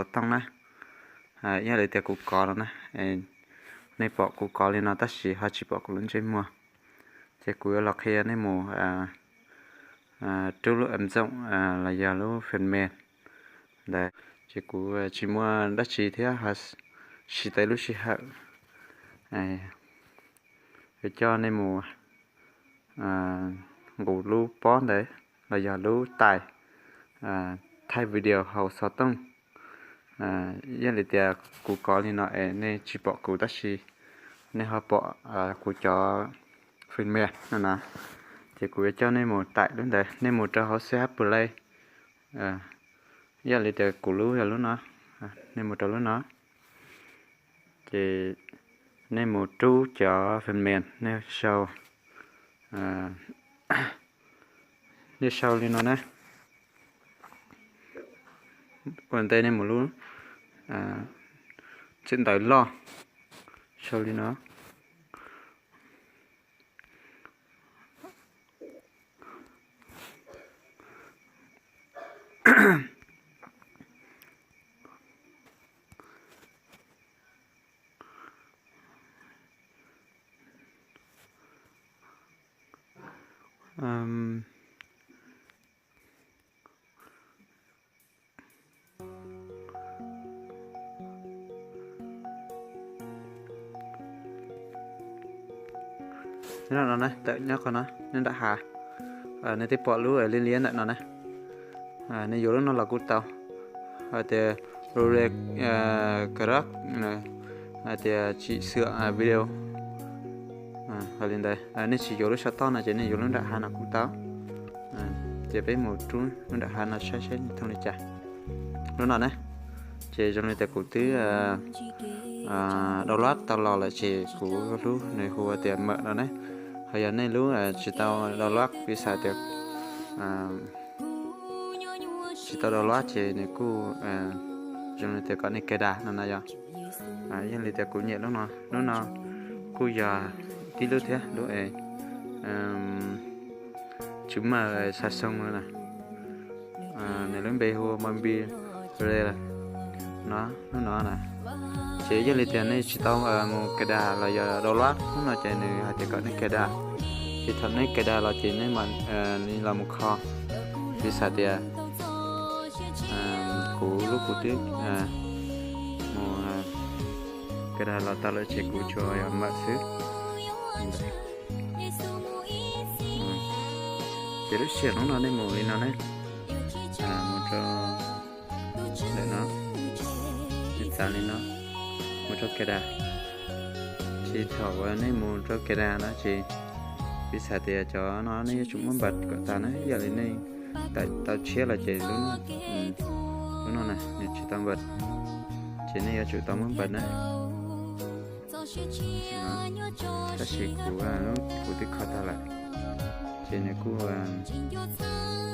xov tooj na. Yog li tias kuv kov no na, nej pom kuv kov li no tab sis ho tsis pom kuv lub ntsej muag, ces kuv yuav los qhia nej mus rub lub ntxooj los yog lub phần mềm ntawd. Ces kuv tsis muaj dab tsi thiab ho tsis tau lub sij hawm. Yuav coj nej mus nqus lub pob ntawd los yog lub tais thaij video hauv xov tooj. Yog li tias kuv kov li no es nej tsis pom kuv tab sis nej ho pom kuv cov phần mềm no na, ces kuv yuav coj nej mus tais lub ntawd, nej mus rau hauv C H Play. Yog li tias kuv lub yog lub no, nej mus rau lub no, ces nej mus rub cov phần mềm nej sau, nej sau li no na. Ua ntej nej mus lub tsev ntawv loj, sau li no. Nyob no na, tawm nyob qhov no, nyob nram hav. Nej twb pom lub liab liab ntawm no na. Nej yuav lub no los kuj tau. Hais tias Rule Crack, hais tias chỉnh sửa video. Hais li ntawd, nej tsis yuav lub saum toj no ces nej yuav lub nram hav no kuj tau. Ces peb mus rub lub nram hav no saib saib nws thooj li cas. Lub no ne, ces zoo li tias kuv twb download tau los lawm ces kuv hlub nws hu tias mawm no ne. Ho yog nej lub tsis tau download, piv xam tias tsis tau download ces nws kuj zoo li tias kom nej cài đặt no na yog. Yog li tias kuv nyiam lub no, lub no kuj yog tib lub thiab, lub es tsis muaj xa xoo na. Nws lub npe hu Mobi Player no, lub no na. Ces yog li tias nej tsis tau mus cài đặt los yog download lub no ces nws hais tias kom nej cài đặt. Ces thaum nej cài đặt los ces nej mam li los mus kho. Piv xam tias kuv lub kuv twb mus cài đặt los tau lawm ces kuv tsuas yog mawm xwb. Ces lub sij hawm hnub no nej mus li no ne, mus rau ntawm no, nej txav li no, mus rau cài đặt. Ces thaum nej mus rau cài đặt no ces piv xam tias cov no nej yuav tsum muab npaj kom tas na, yog li nej tawm tau tshiab los ces lub no na nws tsis tau npaj, ces nej yuav tsum tau muab npaj na. Tab sis kuv, kuv twb kho tag lawm, ces nws kuj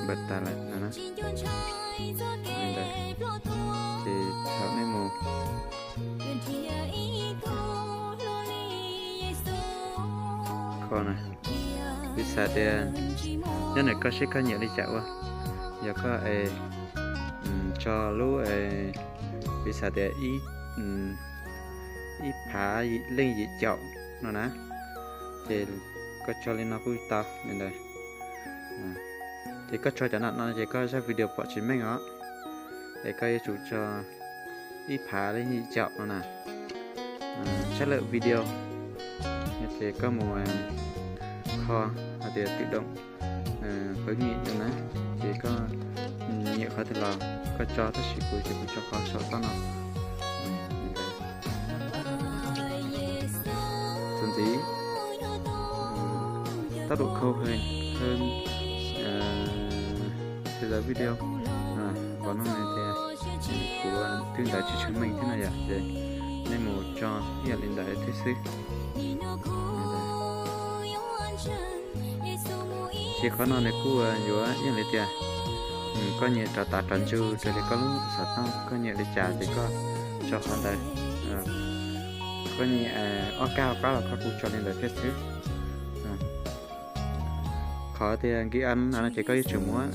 npaj tas lawm no na. Li ntawd, ces thaum nej mus kho na, piv xam tias nyob ntawm koj seb koj nyiam li cas ua. Yog koj es tso lub, piv xam tias ib phav leej yim caum no na, ces koj tso li no kuj tau li ntawd. Ces koj tso cov no no ces koj zaj video pom tsis meej os. Es koj yuav tsum tso ib phav leej yim caum no na. Chất lượng video, ces koj mus kho hais tias tự động khởi nghiệp no na, ces koj nyiam qhov twg los koj tso, tab sis kuv ces kuv tso qhov saum toj no. Tus ntxiv, tốc độ khâu hình hơn thế giới video. Qhov no tias kuv twb ntawd tsis tshwm meej thiab no yom, ces nej mus tso ib yam li ntawd thiab xwb. Ces qhov no nws kuj yuav ib yam li tias koj nyiam rov tav rov ntsug raws li koj lub xov tooj, koj nyiam li cas ces koj tso qhov ntawd. Koj nyiam ob kab hauv qab los koj kuj tso li ntawd thiab xwb. Qhov tias ghi âm no ces koj yuav tsum muab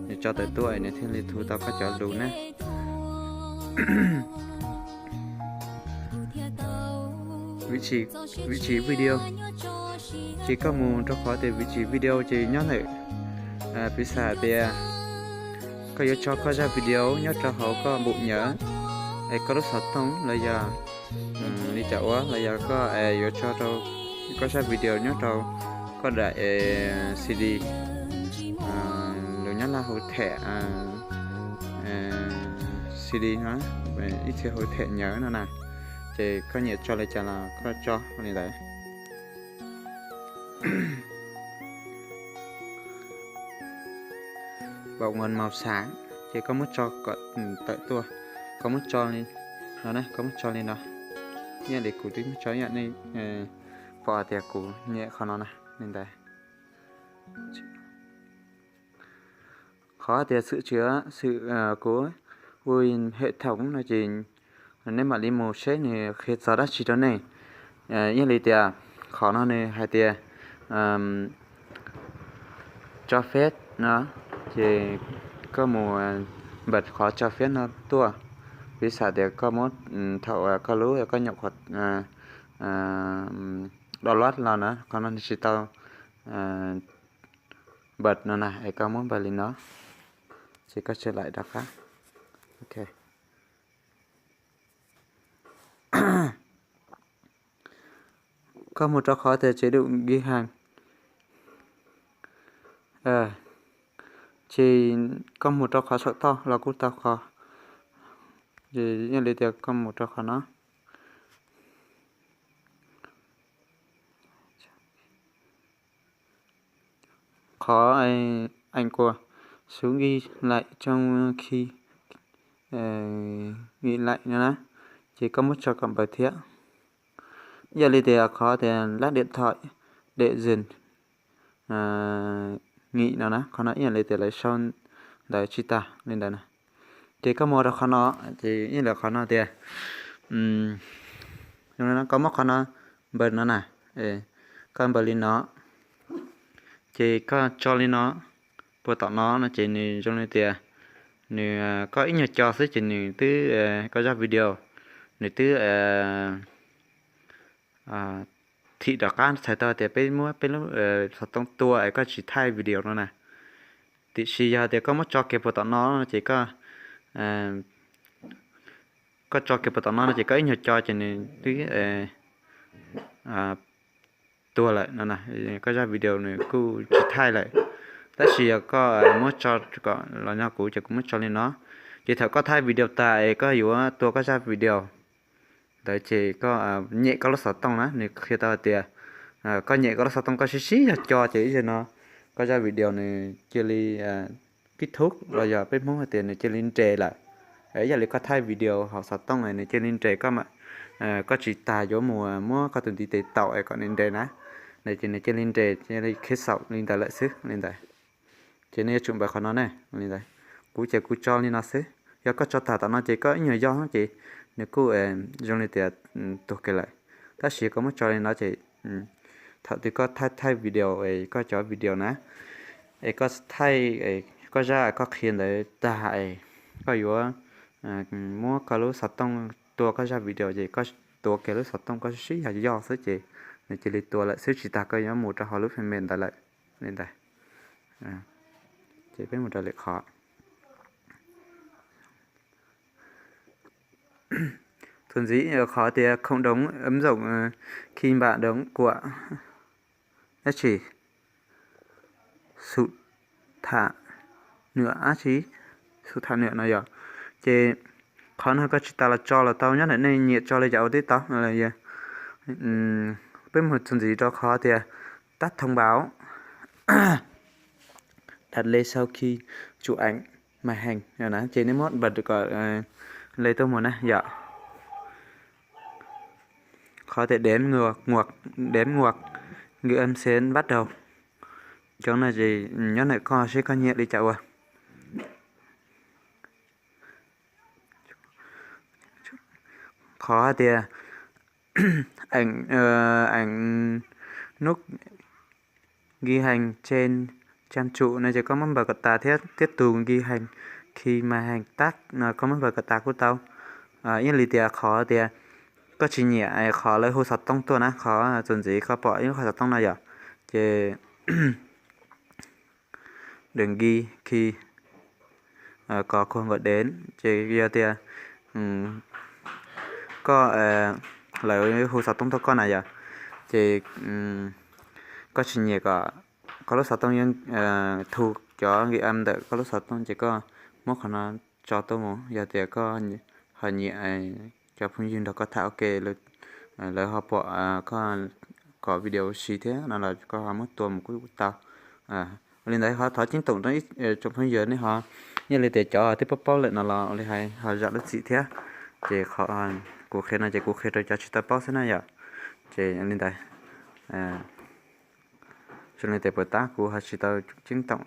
nws tso tawm tuaj nws thiaj li thu tau koj cov lus ne. Vị trí video. Ces koj mus rau qhov tias vị trí video ces nyob ntawm piv xam tias koj yuav tso koj zaj video nyob rau hauv koj npum nyawv, es koj lub xov tooj los yog li cas ua los yog koj yuav tso rau koj zaj video nyob rau koj daim CD, lus nyob Laj hu thẻ CD no, ib txhia hu thẻ nhớ no na. Ces koj nyiam tso li cas los koj tso li ntawd. Bảo mật màu sáng, ces koj muab tso kom tawm tuaj, koj muab tso li no na, koj muab tso li no. Ib yam li kuv twb muab tso ib yam nej pom tias kuv nyem qhov no na, li ntawd. Qhov tias sự chữa sự của u hệ thống no ces nej mam li mus seb nws qhia txog dab tsi rau nej. Yog li tias qhov no nws hais tias cho phép no, ces koj mus bật qhov cho phép no tuaj. Piv xam tias koj muab thaum koj lub koj nyuam qhuav download los na, qhov no nws tsis tau bật no na, es koj muab npaj li no, ces koj tsis laim rov qab. Ok. Koj mus rau qhov tias chế độ ghi hình, ces koj mus rau qhov saum toj los kuj tau qhov, yog li tias koj mus rau qhov no. Qhov ảnh của số ghi lại trong khi ghi lại no na, ces koj muab tso kom npawg thiab. Yog li tias qhov tias lát điện thoại để dừng nghỉ no na, qhov no ib yam li tias lawv sau ntawv tsis tag li ntawd na. Ces koj mus rau qhov no, ces ib yam li qhov no tias, koj muab qhov no npawg no na, koj npawg li no, ces koj tso li no puag tom no no ces nws zoo li tias nws, koj ib nyuag co xwb ces nws twb, koj zaj video nws twb thim rov qab, txhais tau tias peb muab peb lub xov tooj tua es koj tsis thaij video no na. Tiam sis yog tias koj muab tso kiag puag tom no ces koj, koj tso kiag puag tom no no ces koj ib nyuag co ces nws twb tuag lawm no na, koj zaj video nws kuj tsis thaij lawm. Tab sis yog koj muab tso kom los nyob kuv ces kuv muab tso li no, ces thaum koj thaij video tas es koj yuav tua koj zaj video ntawd ces koj nyem koj lub xov tooj na, nws qhia tau hais tias koj nyem koj lub xov tooj koj sib sib yog co ces ib zaug no koj zaj video nws cia li kết thúc los yog peb Hmoob hais tias nws cia li nres lawm. Ib yam li koj thaij video hauv xov tooj nws cia li nres, koj tsis tas yuav mus muab koj tus ntiv tes taum es kom nws nres na, ces nws cia li nres, cia li khib xaum li ntawd lawm xwb li ntawd. Ces nej yuav tsum npawg qhov no ne, li ntawd. Kuv ces kuv tso li no xwb, yog koj tso tag tom no ces koj ib nyuag yog ces nws kuj zoo li tias tuag kiag lawm. Tab sis koj muab tso li no ces thaum twg koj thaij thaij video es koj cov video na, es koj thaij koj zaj koj qhia ntawd tag es koj yuav muab koj lub xov tooj tua koj zaj video ces koj tuav kiag lub xov tooj koj sib yog yog xwb ces nws cia li tua lawm xwb, tsis tas koj yuav mus rau hauv lub phần mềm ntawd lawm li ntawd. Ces peb mus rau lwm qhov. Txuas ntxiv qhov tias cộng đồng ứng dụng khi bạn đóng của dab tsi, sự thảo luận dab tsi, sự thảo luận no yog, ces qhov no koj tsis tas los tso los tau, nyob ntawm nej nyiam tso li cas ua tib tau. Peb mus txuas ntxiv rau qhov tias tắt thông báo, đặt lên sau khi chụp ảnh màn hình, ces nej muab bật kom lên tuaj mus na yom. Qhov tias đếm ngược, đếm ngược, gửi âm sẽ bắt đầu. Cov no ces nyob ntawm koj seb koj nyiam li cas ua. Qhov hais tias ảnh, ảnh nút ghi hình trên trang chủ no ces koj muab npawg kom tas thiab, tiếp tục ghi hình khi màn hình tắt no koj muab npawg kom tas kuj tau. Ib yam li tias qhov tias koj tsis nyiam qhov lawv hu xov tooj tuaj na, qhov txuas ntxiv koj pom ib lub qhov xov tooj no yom, ces đăng ký khi có cuộc gọi đến, ces yog tias koj, lawv hu xov tooj tuaj koj na yom, ces koj tsis nyiam kom koj lub xov tooj yeej thu cov ghi âm ntawm koj lub xov tooj ces koj muab qhov no tso tuaj mus. Yog tias koj ho nyiam cov phooj ywg nrog koj tham ua ke, lawv ho pom koj kom video si thiab no los koj ho muab tua mus kuj tau. Li ntawd ho thov ceeb toom rau ib tsoom phooj ywg nej ho, ib yam li tias cov twb paub paub lawm no los ua li hais ho zam lub txim thiab. Ces qhov kuv qhia no ces kuv qhia rau cov tsis tau paub xwb na yom. Ces li ntawd, zoo li tias puas tab kuv ho tsis tau ceeb toom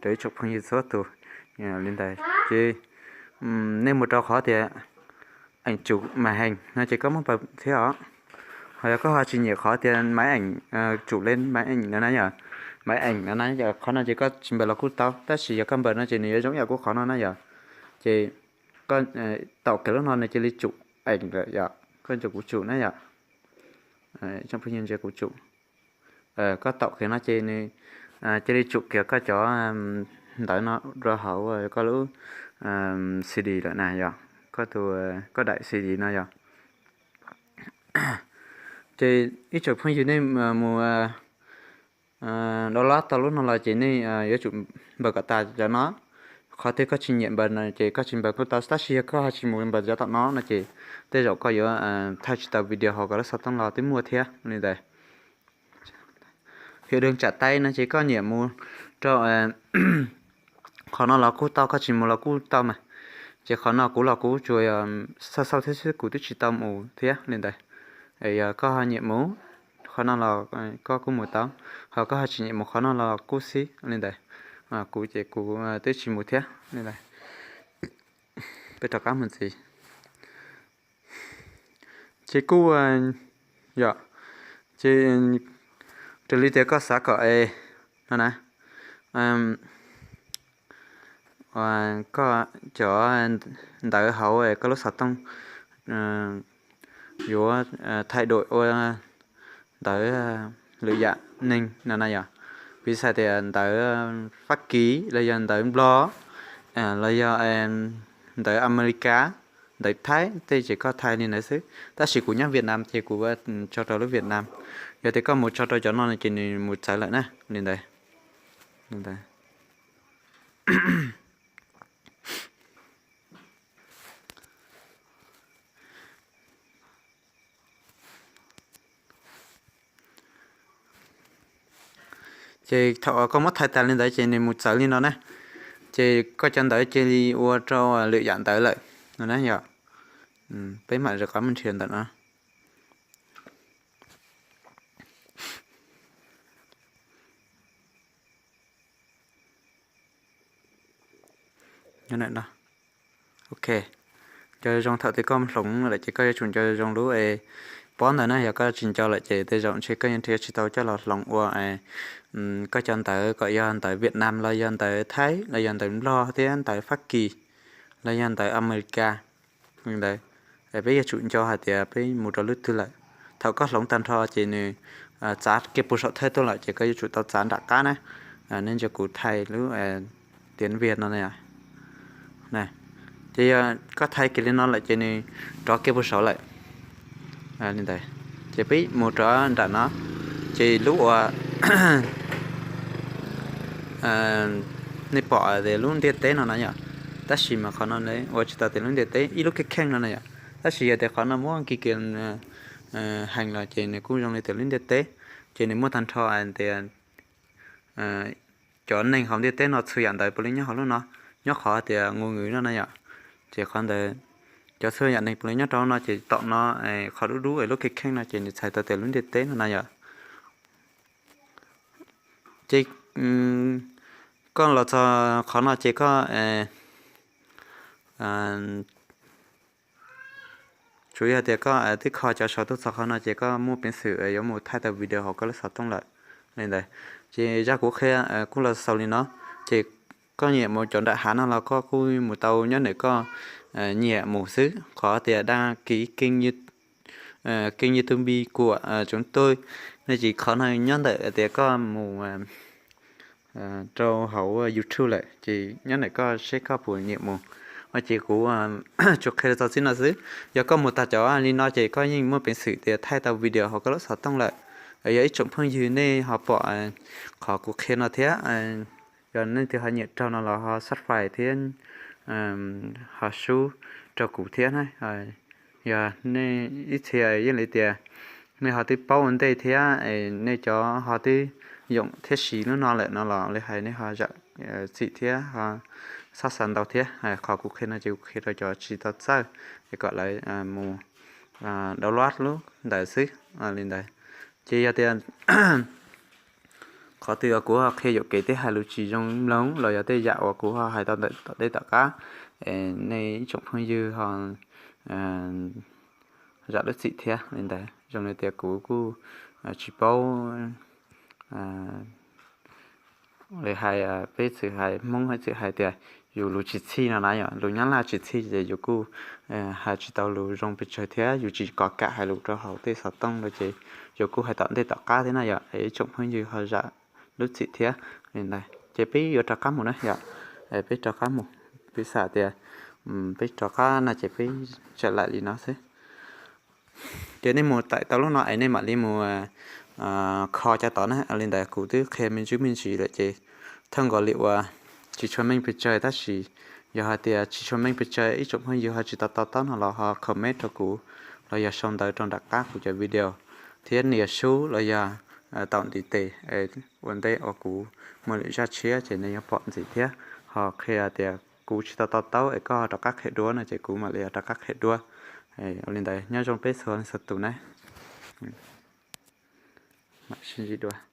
rau ib tsoom phooj ywg txhua tus. Li ntawd ces nej mus rau qhov tias ảnh chụp màn hình no ces koj muab npawg thiab os. Ho yog koj ho tsis nyiam qhov tias máy ảnh, chụp lên máy ảnh no na yom, máy ảnh no na yom, qhov no ces koj tsis npawg los kuj tau, tab sis yog koj npawg no ces nws yuav zoo ib yam kuv qhov no na yom. Ces koj taum kiag lub no nws cia li chụp ảnh lawm yom, koj ntsia kuv chụp na yom, tsoom phooj ywg ntsia kuv chụp. Koj taum kiag no ces nws cia li chụp kiag koj cov ntawv no rau hauv koj lub C D lawm na yom, koj tus, koj daim C D no yom. Ces ib tsoom phooj ywg nej mus download tau lub no los ces nej yuav tsum npawg kom tas cov no. Qhov twg koj tsis nyiam npawg no ces koj tsis npawg kuj tau, tab sis yog koj ho tsis mus npawg cov tom no no ces tej zaum koj yuav thaij tsis tau video hauv koj lub xov tooj los twb muaj thiab li ntawd. Hiệu đường trả tay no ces koj nyiam mus rau qhov no los kuj tau, koj tsis mus los kuj tau mas. Ces qhov no kuv los kuv tsuas xauj xauj thiab xwb, kuv twb tsis tau mus thiab li ntawd. Yog koj ho nyiam mus qhov no los koj kuj mus tau, ho koj ho tsis nyiam mus qhov no los kuj xij li ntawd. Kuv ces kuv twb tsis mus thiab li ntawd. Peb rov qab mus ntxiv. Ces kuj yom, ces raws li tias koj xav kom es no na, koj cov ntawv hauv koj lub xov tooj yuav thay đổi ua ntawv lwm yam neeg no na yom. Piv xam tias ntawv Fab Kis los yog ntawv Nplog los yog ntawv Amelikas, ntawv Thaib tej ces koj thaij li ntawd xwb. Tab sis kuv nyob Việt Nam ces kuv tso rau lub Việt Nam. Yog tias koj mus tso rau cov no ces nws mus txawv lawm na, li ntawd. Ces thaum koj muab thaij tas li ntawd ces nws mus txawv li no na. Ces koj cov ntawv cia li ua rau lwm yam ntawv lawm no na yom. Peb mam rov qab mus nrhiav ntawm no. Ok, nco zoo thaum twg koj hloov lawm ces koj yuav tsum nco zoo lub es pob ntawd na, yog koj tsis nco lawm ces tej zaum ntshe koj yuav nrhiav tsis tau coj los hloov ua koj cov ntawv kom yog ntawv Việt Nam los yog ntawv Thaib los yog ntawv Nplog thiab ntawv Fab Kis los yog ntawv Amelikas li ntawd. Peb yuav tsum nco hais tias peb mus rau lub twg lawm. Thaum koj hloov tag nrho ces nws txav kiag puag saum thawj tuaj lawm ces koj yuav tsum tau txav nram qab na. Nej ntsia kuv thaij lub tiếng Việt no na. Ces yog koj thaij kiag li no lawm ces nws rov kiag puag saud lawm. Li ntawd, ces peb mus rov nram no, ces lub uas nej pom tias lub ntiaj teb no na yom. Tab sis mas qhov no ua tsis tau tias lub ntiaj teb, ib lub kheej kheej no na yom. Tab sis yog tias qhov no muab nkig kiag heev los ces nws kuj zoo li tias lub ntiaj teb. Ces nws muaj tag nrho tias cov neeg hauv ntiaj teb no txhua yam ntawd puav leej nyob hauv lub no, nyob qhov tias ngôn ngữ no na yom. Ces qhov ntawd cov txhua yam neeg puav leej nyob rau no ces tom no qhov dub dub es lub kheej kheej no ces nws txhais tau tias lub ntiaj teb no na yom. Ces koj los txog qhov no ces koj tsuas yog tias koj twb kho cov saud tuaj txog qhov no ces koj muaj peev xwm yuav mus thaij tau video hauv koj lub xov tooj lawm li ntawd. Ces zaj kuv qhia kuj los xaus li no, ces koj nyiam mus cov nram hav no los koj kuj mus tau nyob ntawm koj nyiam mus xwb. Qhov tias đăng ký kênh YouTube của chúng tôi no ces qhov no nyob ntawm tias koj mus rau hauv YouTube lawm ces nyob ntawm koj seb koj puas nyiam mus. Ces kuv tsuas qhia txog txij no xwb. Yog koj mus tag cov li no ces koj yeej muaj peev xwm tias thaij tau video hauv koj lub xov tooj lawm. Yog ib tsoom phooj ywg nej ho pom qhov kuv qhia no thiab, yog nej twg ho nyiam raug no los ho subscribe thiab ho sub rau kuv thiab na. Yog nej ib txhia yeej li tias nej ho twb paub ua ntej thiab nej cov ho twb yoom thiab siv lub no lawm no los li hais nej ho zam txim thiab ho xob xav ntau thiab. Qhov kuv qhia no ces kuv qhia rau cov tsis tau txawj es kom lawv mus download lub ntawd xwb li ntawd. Ces yog tias qhov twg uas kuv ho qhia yuam kev thiab hais lus tsis zoo mloog los yog tej yam uas kuv ho hais tau ntawm tom ntej tom qab, nej ib tsoom phooj ywg ho zam lub txim thiab li ntawd. Zoo li tias kuv kuj tsis paub li hais, peb txwm hais Hmoob hais txwm hais tias yus lus tsis txhij no na yom, lus Nyab Laj tsis txhij ces yus kuj hais tsis tau lus zoo pes tsawg thiab yus tsis kov kam hais lus rau hauv tej xov tooj no ces yus kuj hais tom ntej tom qab thiab na yom. Ib tsoom phooj ywg ho zam lub txim thiab li ntawd. Ces peb yuav rov qab mus na yom, peb rov qab mus, peb xav tias peb rov qab no ces peb tsa laim li no xwb. Ces nej mus tải tau lub no es nej mam li mus kho cov tod na. Li ntawd kuv twb qhia me ntsis me ntsis lawm ces thawj nkaus li uas tsis tshua meej pes tsawg tab sis yog hais tias tsis tshua meej pes tsawg ib tsoom phooj ywg ho tsis tau to taub no los ho comment rau kuv los yog sau ntawv rau nram qab kuv cov video thiab nias sub los yog taum ntiv tes ua ntej uas kuv muaj lwm zaj tshiab ces nej yuav pom ntxiv thiab. Ho qhia tias kuv tsis tau to taub es koj ho rov qab qhia dua no ces kuv mam li rov qab qhia dua. Ua li ntawd nyob zoo peb txhua leej txhua tus na, mam sib ntsib dua.